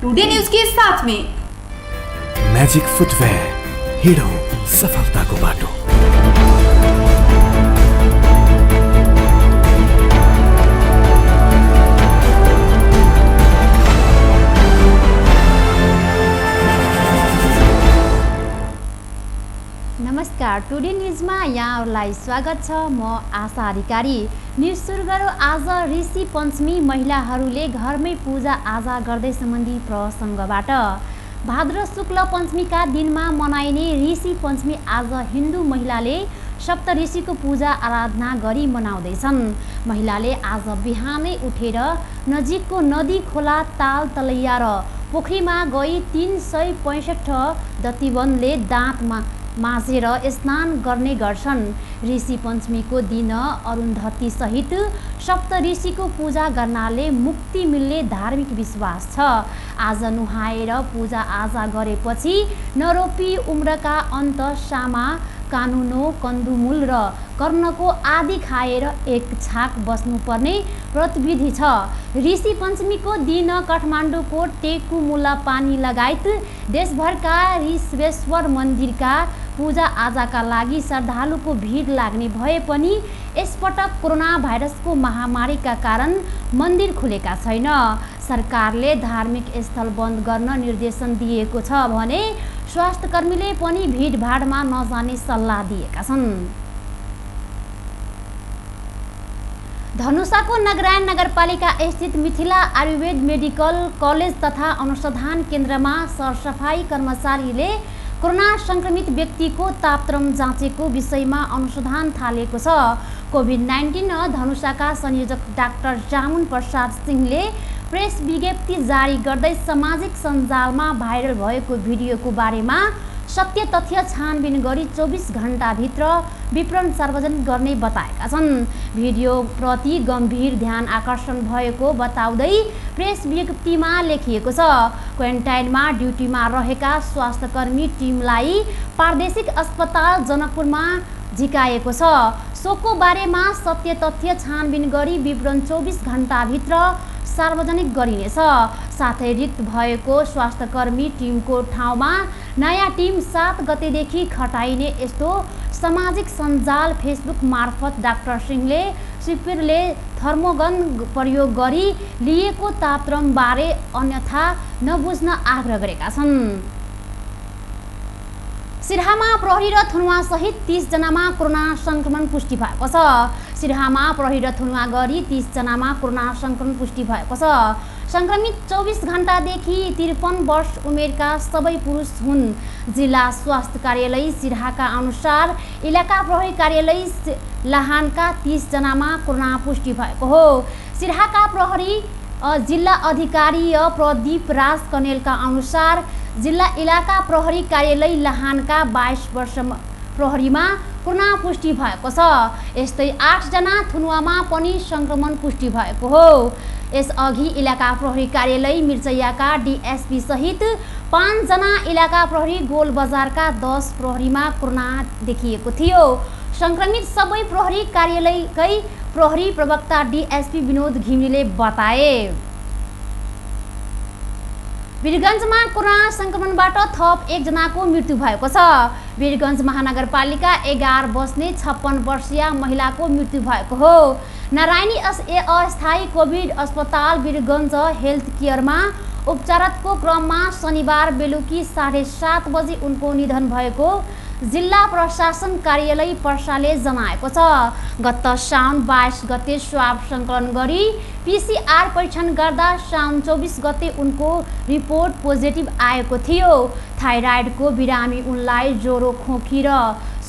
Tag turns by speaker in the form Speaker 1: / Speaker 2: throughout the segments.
Speaker 1: Today news के साथ में
Speaker 2: मैजिक फुटवेयर, हिडो सफलताको बाटो।
Speaker 3: नमस्कार, टुडे न्यूजमा यहाँहरूलाई स्वागत छ। म आशा अधिकारी। न्यूज सुरु गरौँ आज ऋषि पञ्चमी। महिलाहरूले घरमै पूजा आजा गर्दै सम्बन्धी प्रसङ्गबाट। भाद्र शुक्ल पञ्चमीका दिनमा मनाइने ऋषि पञ्चमी आज हिन्दू महिलाले सप्त ऋषिको पूजा आराधना गरी मनाउँदैछन्। महिलाले आज बिहानै उठेर नजिकको नदी, खोला, ताल, तलैया र पोखरीमा गई 365 दतिवनले दाँतमा माझेर स्नान गर्ने गर्छन्। ऋषि पञ्चमीको दिन अरुन्धती सहित सप्त ऋषिको पूजा गर्नाले मुक्ति मिल्ने धार्मिक विश्वास छ। आज नुहाएर पूजा आजा गरेपछि नरोपी उम्रका अन्त सामा, कानुनो, कन्दुमूल र कर्णको आदि खाएर एक छाक बस्नुपर्ने व्रतविधि छ। ऋषि पञ्चमीको दिन काठमाडौँको टेकुमुला पानी लगायत देशभरका ऋषिवेश्वर मन्दिरका पूजा आजाका लागि श्रद्धालुको भिड लाग्ने भए पनि यसपटक कोरोना भाइरसको महामारीका कारण मन्दिर खुलेका छैन। सरकारले धार्मिक स्थल बन्द गर्न निर्देशन दिएको छ भने स्वास्थ्यकर्मीले पनि भिडभाडमा नजाने सल्लाह दिएका छन्। धनुषाको नगरायन नगरपालिका स्थित मिथिला आयुर्वेद मेडिकल कलेज तथा अनुसन्धान केन्द्रमा सरसफाई कर्मचारीले कोरोना संक्रमित व्यक्तिको तापक्रम जाँचेको विषयमा अनुसन्धान थालेको छ। कोभिड-19 धनुषाका संयोजक डाक्टर जामुन प्रसाद सिंहले प्रेस विज्ञप्ति जारी गर्दै सामाजिक सञ्जालमा भाइरल भएको भिडियोको बारेमा सत्य तथ्य छानबिन गरी 24 घण्टाभित्र विवरण सार्वजनिक गर्ने बताएका छन्। भिडियोप्रति गम्भीर ध्यान आकर्षण भएको बताउँदै प्रेस विज्ञप्तिमा लेखिएको छ। क्वारेन्टाइनमा ड्युटीमा रहेका स्वास्थ्यकर्मी टिमलाई प्रादेशिक अस्पताल जनकपुरमा झिकाएको छ। सोको बारेमा सत्य तथ्य छानबिन गरी विवरण 24 घण्टाभित्र सार्वजनिक गरिनेछ। साथै रिक्त भएको स्वास्थ्यकर्मी टिमको ठाउँमा नयाँ टिम 7 गतेदेखि खटाइने यस्तो सामाजिक सञ्जाल फेसबुक मार्फत डाक्टर सिंहले शिविरले थर्मोगन प्रयोग गरी लिएको तापक्रमबारे अन्यथा नबुझ्न आग्रह गरेका छन्। सिराहामा प्रहरी र थुनुवा सहित 30 जनामा कोरोना संक्रमण पुष्टि भएको छ। सिराहामा प्रहरी र थुनुवा गरी 30 जनामा कोरोना संक्रमण पुष्टि भएको छ। संक्रमित 24 घण्टादेखि 53 वर्ष उमेरका सबै पुरुष हुन्। जिल्ला स्वास्थ्य कार्यालय सिराहाका अनुसार इलाका प्रहरी कार्यालय लाहानका 30 जनामा कोरोना पुष्टि भएको हो। सिराहाका प्रहरी जिल्ला अधिकारी प्रदीप राज कनेलका अनुसार जिल्ला इलाका प्रहरी कार्यालय लाहानका 22 वर्ष प्रहरीमा कोरोना पुष्टि भएको छ। यस्तै 8 जना थुनुवामा पनि संक्रमण पुष्टि भएको हो। यसअघि इलाका प्रहरी कार्यालय मिर्चैयाका डीएसपी सहित 5 जना इलाका प्रहरी गोलबजारका 10 प्रहरीमा कोरोना देखिएको थियो। संक्रमित सबै प्रहरी कार्यालयकै प्रहरी प्रवक्ता डीएसपी विनोद घिमिरेले बताए। वीरगञ्जमा कोरोना संक्रमणबाट थप 1 जनाको मृत्यु भएको छ। वीरगञ्ज महानगरपालिका 11 बस्ने 56 वर्षीय महिलाको मृत्यु भएको हो। नारायणी अस्थायी कोभिड अस्पताल वीरगञ्ज हेल्थ केयरमा उपचारको क्रममा शनिबार बेलुकी 7:30 बजे उनको निधन भएको जिल्ला प्रशासन कार्यालय पर्साले जनाएको छ। गत साउन 22 गते स्वाब सङ्कलन गरी पीसीआर परीक्षण गर्दा साउन 24 गते उनको रिपोर्ट पोजिटिभ आएको थियो। थाइराइडको बिरामी उनलाई ज्वरो, खोकी र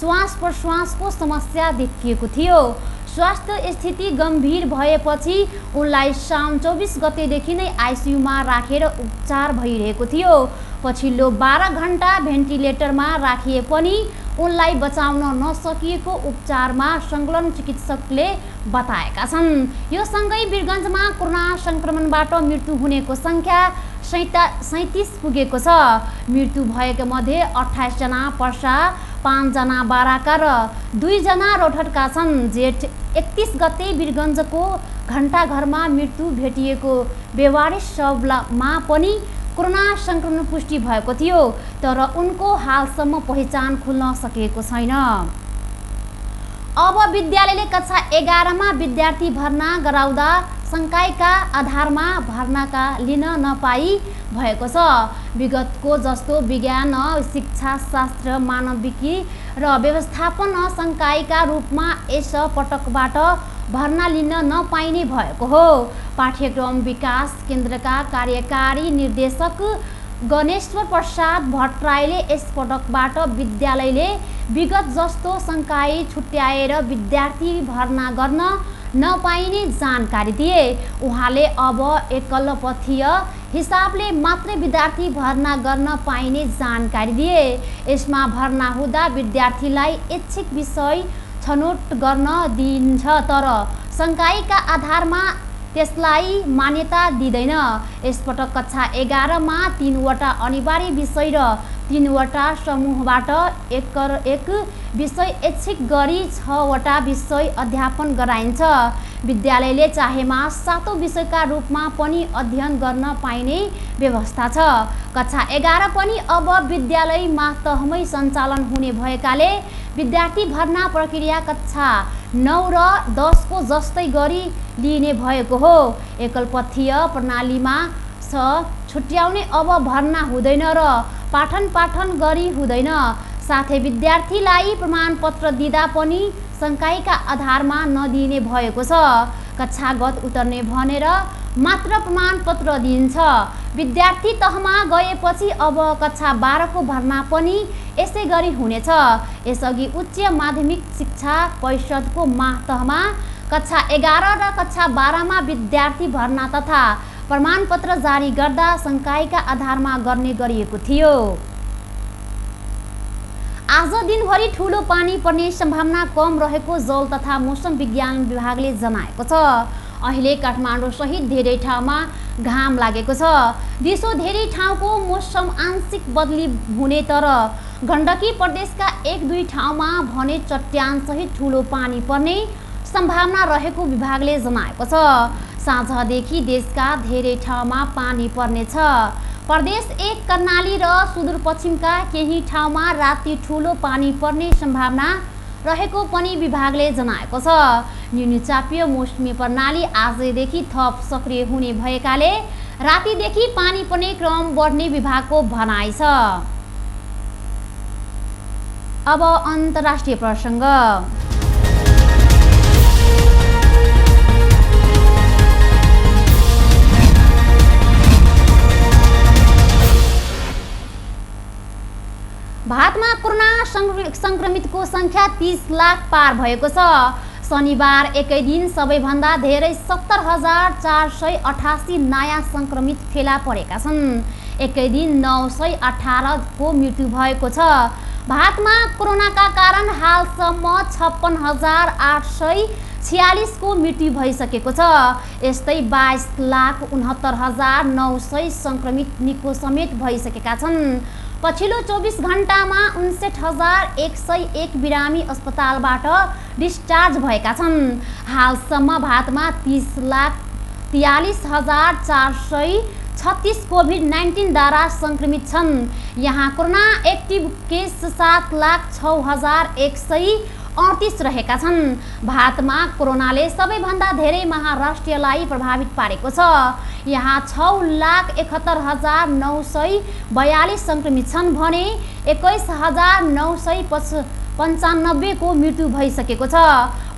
Speaker 3: श्वास प्रश्वासको समस्या देखिएको थियो। स्वास्थ्य स्थिति गम्भीर भएपछि उनलाई साउन 24 गतेदेखि नै आइसियुमा राखेर उपचार भइरहेको थियो। पछिल्लो 12 घण्टा भेन्टिलेटरमा राखिए पनि उनलाई बचाउन नसकिएको उपचारमा संलग्न चिकित्सकले बताएका छन्। यो सँगै वीरगञ्जमा कोरोना संक्रमणबाट मृत्यु हुनेको सङ्ख्या 37 पुगेको छ। मृत्यु भएका मध्ये 28 जना पर्सा, 5 जना बाराका र 2 जना रौतहटका छन्। जेठ 31 गते वीरगञ्जको घण्टाघरमा मृत्यु भेटिएको बेवारिस शवमा पनि कोरोना संक्रमण पुष्टि भएको थियो, तर उनको हालसम्म पहिचान खुल्न सकेको छैन। अब विद्यालयले कक्षा 11 मा विद्यार्थी भर्ना गराउँदा शङ्काका आधारमा भर्नाका लिन नपाई भएको छ। विगतको जस्तो विज्ञान, शिक्षाशास्त्र, मानविकी र व्यवस्थापन शङ्काका रूपमा यस पटकबाट भर्ना लिन नपाइने भएको हो। पाठ्यक्रम विकास केन्द्रका कार्यकारी निर्देशक गणेश्वर प्रसाद भट्टराईले यस पटकबाट विद्यालयले विगत जस्तो शङ्काई छुट्याएर विद्यार्थी भर्ना गर्न नपाइने जानकारी दिए। उहाँले अब एकलपथीय हिसाबले मात्रै विद्यार्थी भर्ना गर्न पाइने जानकारी दिए। यसमा भर्ना हुँदा विद्यार्थीलाई ऐच्छिक विषय छनौट गर्न दिइन्छ, तर शङ्काका आधारमा त्यसलाई मान्यता दिँदैन। यसपटक कक्षा 11 मा 3वटा अनिवार्य विषय र 3वटा समूहबाट एक विषय ऐच्छिक गरी 6वटा विषय अध्यापन गराइन्छ। विद्यालयले चाहेमा 7औं विषयका रूपमा पनि अध्ययन गर्न पाइने व्यवस्था छ। कक्षा 11 पनि अब विद्यालयमा तहमै सञ्चालन हुने भएकाले विद्यार्थी भर्ना प्रक्रिया कक्षा 9 र 10 को जस्तै गरी लिने भएको हो। एकलपथीय प्रणालीमा छुट्याउने अब भर्ना हुँदैन र पाठन गरी हुँदैन। साथै विद्यार्थीलाई प्रमाणपत्र दिँदा पनि शङ्काका आधारमा नदिने भएको छ। कक्षागत उतर्ने भनेर मात्र प्रमाणपत्र दिइन्छ। विद्यार्थी तहमा गएपछि अब कक्षा 12 को भर्ना पनि यसै गरी हुनेछ। यसअघि उच्च माध्यमिक शिक्षा परिषदको तहमा कक्षा 11 र कक्षा 12 मा विद्यार्थी भर्ना तथा प्रमाणपत्र जारी गर्दा शङ्काका आधारमा गर्ने गरिएको थियो। आज दिनभरि ठूलो पानी पर्ने सम्भावना कम रहेको जल तथा मौसम विज्ञान विभागले जनाएको छ। अहिले काठमाडौँ सहित धेरै ठाउँमा घाम लागेको छ। दिसो धेरै ठाउँको मौसम आंशिक बदली हुने, तर गण्डकी प्रदेशका 1-2 ठाउँमा भने चट्यान सहित ठूलो पानी पर्ने सम्भावना रहेको विभागले जनाएको छ। साँझदेखि देशका धेरै ठाउँमा पानी पर्नेछ। प्रदेश 1 कर्णाली र सुदूरपश्चिमका केही ठाउँमा राति ठूलो पानी पर्ने सम्भावना रहेको पनि विभागले जनाएको छ। न्यूनचापीय मौसमी प्रणाली आजदेखि थप सक्रिय हुने भएकाले रातिदेखि पानी पर्ने क्रम बढ्ने विभागको भनाइ छ। अब अन्तर्राष्ट्रिय प्रसङ्ग। भारतमा कोरोना संक्रमितको संख्या 30 लाख पार भएको छ। शनिबार एकै दिन सबैभन्दा धेरै 70,488 नयाँ संक्रमित फेला परेका छन्। एकै दिन 918 को मृत्यु भएको छ। भारतमा कोरोनाका कारण हालसम्म 56,846 को मृत्यु भइसकेको छ। यस्तै 22,69,900 संक्रमित निको समेत भइसकेका छन्। पछिल्लो 24 घण्टामा 59,101 बिरामी अस्पतालबाट डिस्चार्ज भएका छन्। हालसम्म भारतमा 30,43,436 कोभिड-19 द्वारा संक्रमित छन्। यहाँ कोरोना एक्टिभ केस 7,06,138 रहेका छन्। भारतमा कोरोनाले सबैभन्दा धेरै महाराष्ट्रलाई प्रभावित पारेको छ। यहाँ 6,71,942 संक्रमित छन् भने 21,995 को मृत्यु भइसकेको छ।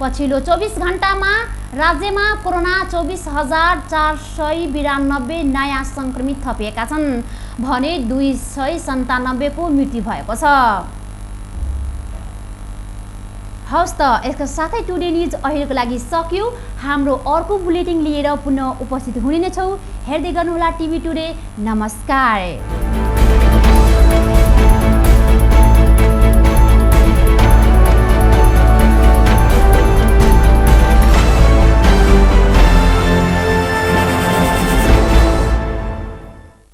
Speaker 3: पछिल्लो 24 घण्टामा राज्यमा कोरोना 24,492 नयाँ संक्रमित थपिएका छन् भने 297 को मृत्यु भएको छ। हवस् त, यसका साथै टुडे न्युज अहिलेको लागि सक्यो। हाम्रो अर्को बुलेटिन लिएर पुनः उपस्थित हुने नै छौँ। हेर्दै गर्नुहोला टिभी टुडे। नमस्कार।